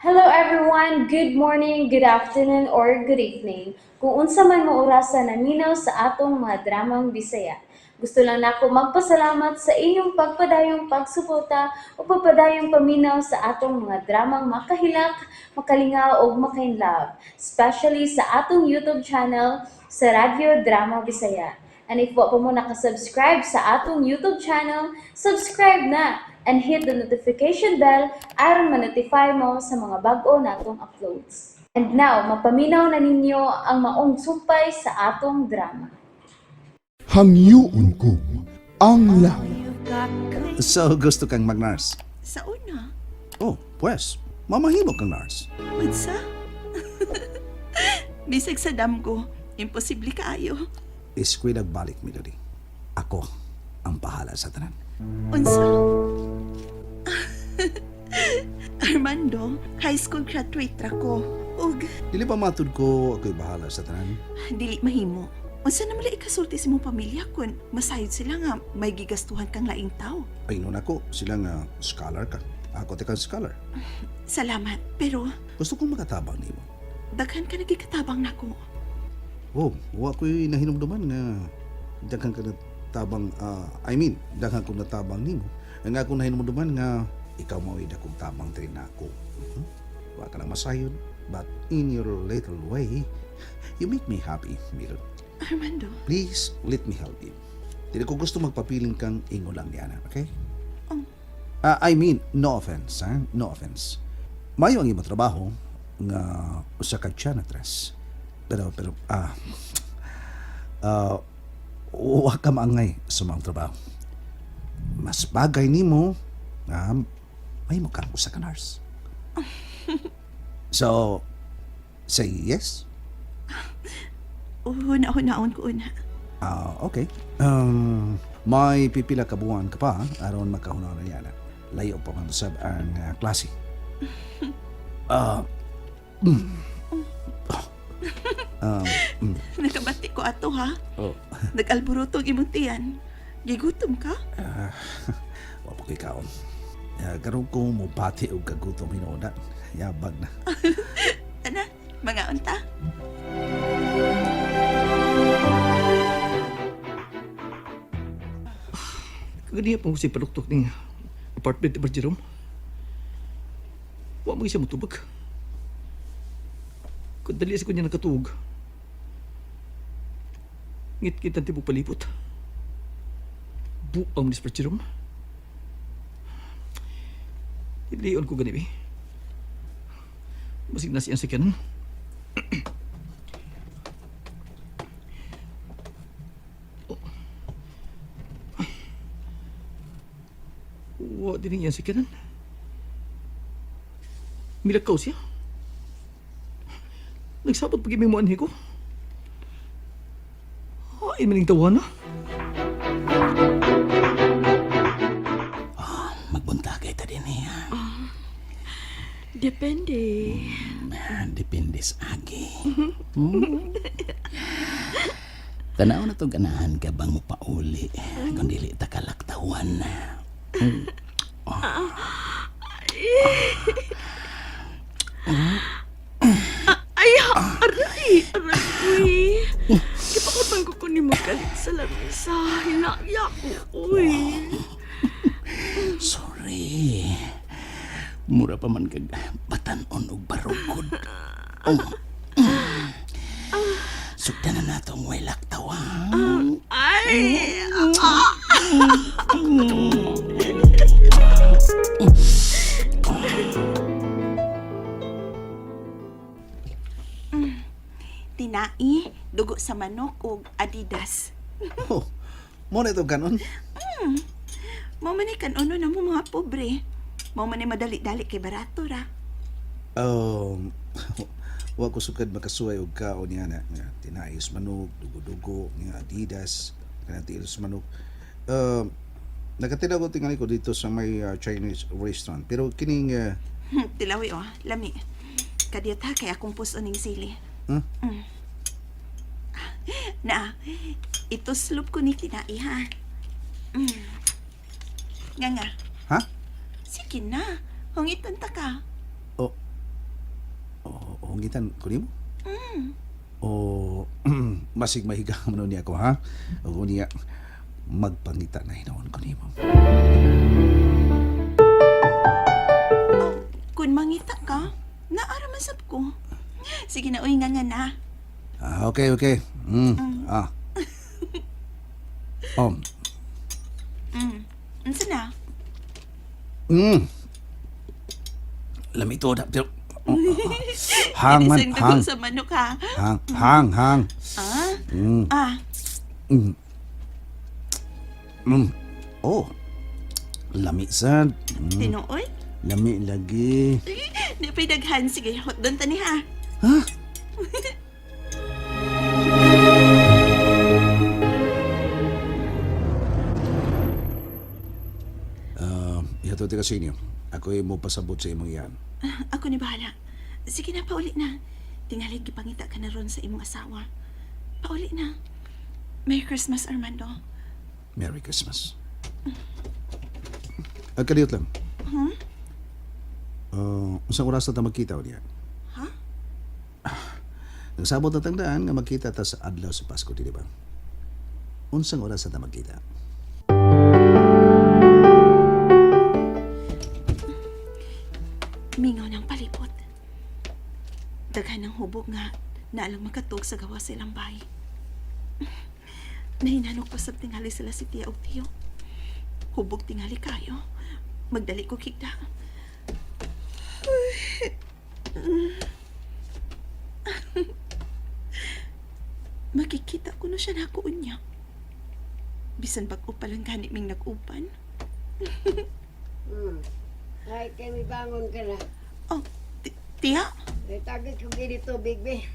Hello everyone! Good morning, good afternoon, or good evening. Kung unsa man mo orasa naminaw sa atong mga dramang Bisaya. Gusto lang nako magpasalamat sa inyong pagpadayong pagsuporta o pagpadayong paminaw sa atong mga dramang makahilak, makalingaw ug makainlove, especially sa atong YouTube channel sa Radyo Drama Bisaya. And if wa pa mo nakasubscribe sa atong YouTube channel, subscribe na and hit the notification bell aron ma-notify mo sa mga bag-o natong uploads. And now, mapaminaw na ninyo ang maong sumpay sa atong drama. Hangyoon ko ang langit. So, gusto kang mag-nurse? Sa una, Oh, pues, mamahimo kang nurse. unsa? Bisag sa damgo, imposible kaayo. Eskwela balik, Melody. Ako ang bahala sa tanan. Unsa? Armando, high school graduate ra ko. Ug Dili pa matud ko ako'y bahala sa tanan. dili mahimo. Unsa naman lang ikasulti sa imong pamilya kun masayod sila nga may gigastuhan kang laing tao. Ay, noon ako, sila nga scholar ka. Ako te kang scholar. Salamat, pero Gusto kong makatabang nimo. daghan ka nagikatabang nako. Oh, wa ko'y nahinumduman nga daghan ka natabang, I mean, daghan ko natabang nimo. Ang ako nahinumduman nga ikaw mao'y dakong tabang diri nako. Wa ka lang masayod, but in your little way, you make me happy, Melody. Armando, Please, let me help you. Dili ko gusto magpapiling kang ingo lang niya, okay? Oh. I mean, no offense, ha? No offense. Mayo ang imong trabaho nga usa ka janitress. Pero wa ka maangay sa mga trabaho. Mas bagay nimo nga may kang usa ka nurse. So, say yes? una-unaon ko una. Ah, okay. May pipila ka buwan ka pa aron makahuna na yan. Layo pa man usab ang klase. Ah, Nakabati ko ato ha. Oh. Nag-alburuto ang imong tiyan. Gigutom ka? Wa pa ko'y kaon. Karon ko mobati og kagutom hinuon. Yabag na. Ana, mga unta. Kaganiya pa ko si paluktok ning apartment ni Bar Jerome. Wa mo siya mutubag. Kung dali sa kanya nakatuog. Ngit-ngit ang tibok palipot. Buang ni Bar Jerome. Ilion ko gani eh. Basig na siyang sakyanan. Wa din niya sakyanan. Milakaw siya. Nagsabot pag mo anhi ko. Ay, maning tawa na. Magbuntagay ta din eh, ha? Depende. Depende sa agi. Tanaw na to ganahan ka bang mupauli kung dili ta kalaktawan. Ay, aray! Aray, uy! Gipakutang ko ni magalit sa lamesa. Hinaya ko, uy. Sorry. Mura pa man kag batan-on og barugod. Oh. Sugdan na nato ang way laktawan. Ay! Tinai, dugo sa manok ug Adidas. Oh, mo na ito kanon. Mao man ni kanuno na mo mga pobre. Mao man ni madali-dali kay barato ra. Wa ko sukad makasuway og kaon niya na nga tinais manok, dugo-dugo, nga Adidas, kanang tiil sa manok. Nakatila ko tingali ko dito sa may Chinese restaurant. Pero kining Tilawi oh, lami. Kadiyot ha kay akong puso ning sili. Huh? Mm. Na, ituslop ko ni tinai ha. Mm. Nga nga, Ha? sige na. Hungitan ta ka. Oh, Mangitan ko nimo? O masig mahiga man niya ako ha? O niya magpangita na hinuon ko nimo. Oh, kun mangita ka, naara man sab ko. Sige na, uy, nga nga na. Ah, okay, okay. Ah. Unsa na? Lami to da. Pero, oh, hang man, Isang dugo hang. sa manok ha. Hang, hang, hang. Ah? Ah, Oh. Lami sad. Tinuoy? Lami lagi. Di pa'y daghan. Sige, hot doon tani ha. Ha? Ihatod ka sa inyo. Ako'y mo pasabot sa imong iyan. Ah, ako ni bahala. Sige na, pauli na. Tingali, gipangita ka na ron sa imong asawa. Pauli na. Merry Christmas, Armando. Merry Christmas. Ang kaliyot lang. Hmm? Unsang oras na ta magkita o niya? Ha? Nagsabot na tangdaan nga magkita ta sa adlaw sa Pasko, di ba? Unsang oras na ta magkita? Mingaw ng palipot. Daghan ng hubog nga naalang makatug sa gawa sa ilang bahay. Nahinanok pa sa tingali sila si Tia og Tiyo. Hubog tingali kayo. Magdali ko kigda. Makikita ko na siya na ako unya. Bisan bag-o pa lang gani ming nag-uban. Ay, kay may bangon ka na. Oh, Tia? Ay, tagit ko gini tubig, be.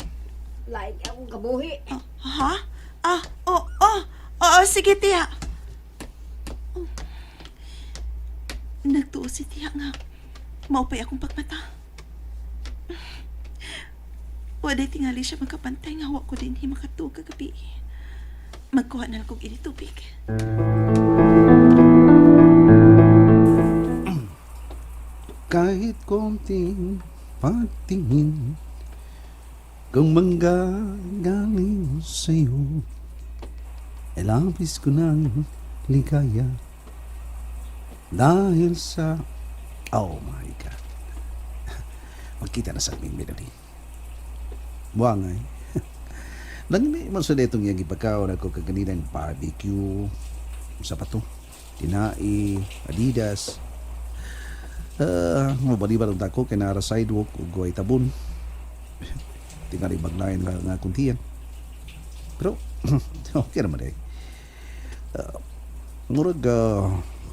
Laik akong kabuhi. Oh, ha? Ah, oh, oh. Oo, sige, tiya. Oh. Nagtuo si tiya nga. Maupay akong pagmata. Waday tingali siya magkapantay nga wa ko din makatuog kagabi. Magkuha na lang kog ini tubig. Kahit konting pagtingin kung manggagaling sa'yo, ay labis ko ng ligaya dahil sa, oh my God, magkita na sa aming Melody. Buwangay. Nangmi man sa itong iyang ipagkaon ako kaganinang barbecue, sa pato, tinai, Adidas. Mabaliba lang ako kay nara sidewalk ug guay tabon. Tingali baglayan nga nga kuntiyan. Pero okay naman eh. Murag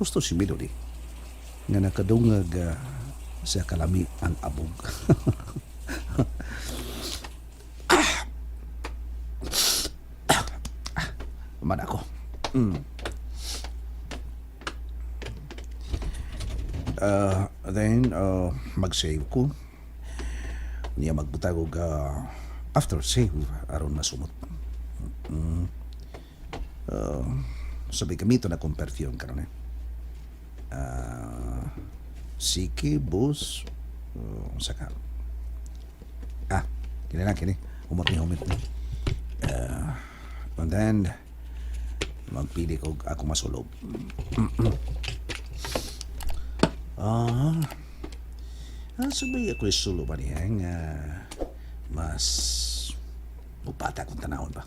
husto si Melody nga nakadungag sa kalami ang abog. Man ako. Then, mag-save ko. Niya magbutag og after save aron masumot. Sabi gamito na kong perfume karon eh. Siki, bus, saka. Ah, kini na kini. Humot ni humot ni. And then, magpili ko ako masulob. Ah, sabay ako isulo ba niya nga mas bupata kung tanahon ba.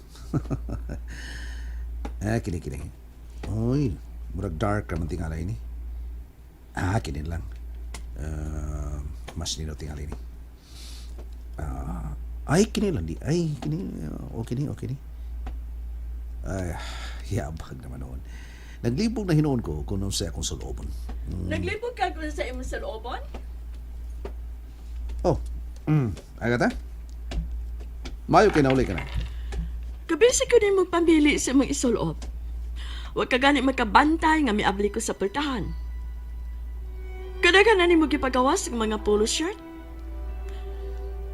Kini kini. Oy, murag dark raman tingalay ni. Ah, kini lang. Ah, mas nino tingalay ni. Ah, ay kini lang di. Ay kini okay ni, okay ni. Ay, yabag naman noon. Naglibog na hinuon ko kung sa akong sulobon. Naglibog ka kung sa imong salobon? Oh, agata? Mayo kay nauli ka na. Kabisi ko din mo pamili sa imong isulob. Huwag ka gani magkabantay nga miabli ko sa pultahan. Kadaghan na nimo gipagawas ng mga polo shirt.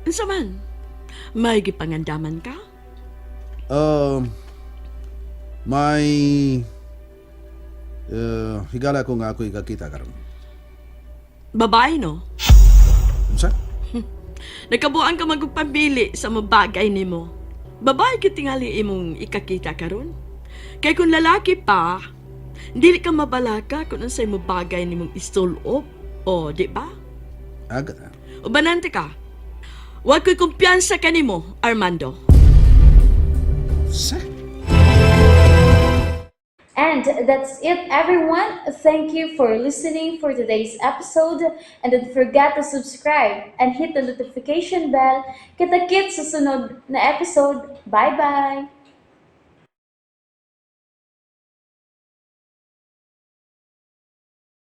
Unsa man? May gipangandaman ka? May higala ko nga ako ikakita karon. Babae no? Unsa? Nakabuang ka magpamili sa mabagay nimo. Babae gyud tingali imong ikakita karon. Kay kung lalaki pa, dili ka mabalaka kung unsay mabagay nimong isulob. O, di ba? Aga ta. Ubanante ka. Wa ko'y kumpiyansa kanimo, Armando. Sa? And that's it, everyone. Thank you for listening for today's episode. And don't forget to subscribe and hit the notification bell. Kita-kits sa sunod na episode. Bye-bye!